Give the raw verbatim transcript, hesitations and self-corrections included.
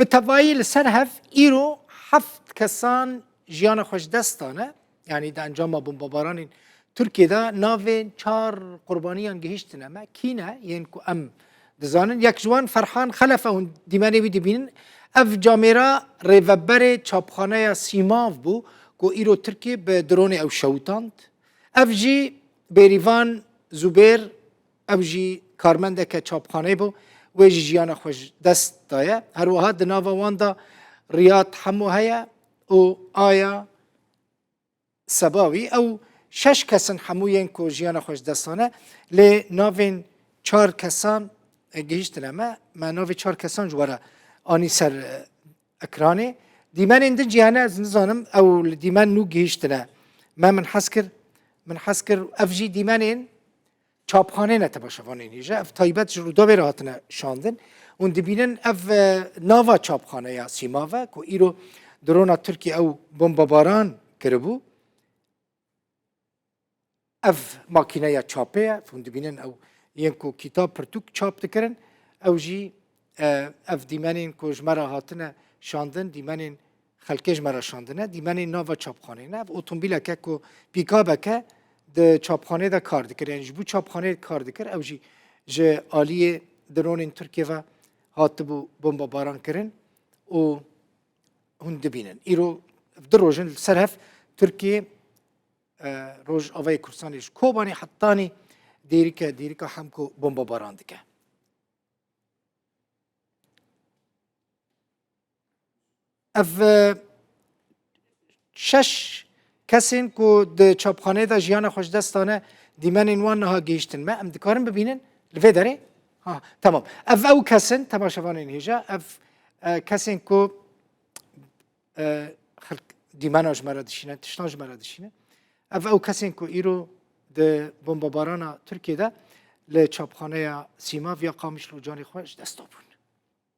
Bi tevayî li ser hev îro heft kesan jiyana xwe ji dest dane. Yanî di encama bombebaranên Tirkiyê de navên çar qurbaniyan gihîştine me. Kî ne? Yên ku em dizanin. Yek ji wan Ferhan Xelef e, hûn dîmenê wî dibînin. Ev camêra rêveberê çapxaneya Sîmav bû ku îro Tirkiye bi dronê ew şewitand. Ev jî Bêrîvan Zubêr, ew jî karmendeke çapxaneyê bû, wê jî jiyana xwe ji dest daye. Her wiha di nava wan de Riyad Hemo heye û Aya Sebawî. Ew şeş kes in hemû yên ku jiyana xwe ji dest dane, lê navên çar kesan, e, gihîştine me. Me navê çar kesan ji we re anî ser, e, ekranê. Dîmenên din jî hene, ez nizanim ew li dîmen nû gihîştine me. Min hez kir, min hez kir ev jî dîmenên çapxanê ne, temaşevanên hêja. Ev taybet ji Rûdawê re hatine şandin. Hûn dibînin ev, e, nava çapxaneya Sîmav e ku îro drona Tirkiyê ew bombebaran kiribû. Ev makîneya çapê ye. Hûn dibînin ew yên ku kîtab pirtûk çap dikirin. Ew jî, e, ev dîmenên ku ji me re hatine şandin, dîmenên xelkê ji me re şandine, dîmenên nava çapxanê ne. Ev otomobîleke ku pîkabeke di çapxanê de kar dikir. Yanî ji bo çapxanê kar dikir. Ew jî ji aliyê dronên Tirkiye ve hatibû bombebaran kirin û hûn dibînin. Îro du roj in li ser hev Tirkiye, e, Rojavayê Kurdistanê ji Kobanê hetanî Dêrike, Dêrika Hemko bombebaran dike. Ev, e, şeş kesên ku di çapxaneyê de jiyana xwe ji dest dane, dîmenên wan niha gihîştin me. Em dikarin bibînin li vê derê? Ha, temam. Ev ew kes in, temaşevanên hêja, ev, e, kesên ku, e, xelk dîmena ji me re dişîne, tiştan ji me re dişîne. Ev ew kesên ku îro di bombebarana Tirkiyê de li çapxaneya Sîmav ya Qamişlo canê xwe ji dest dabûn.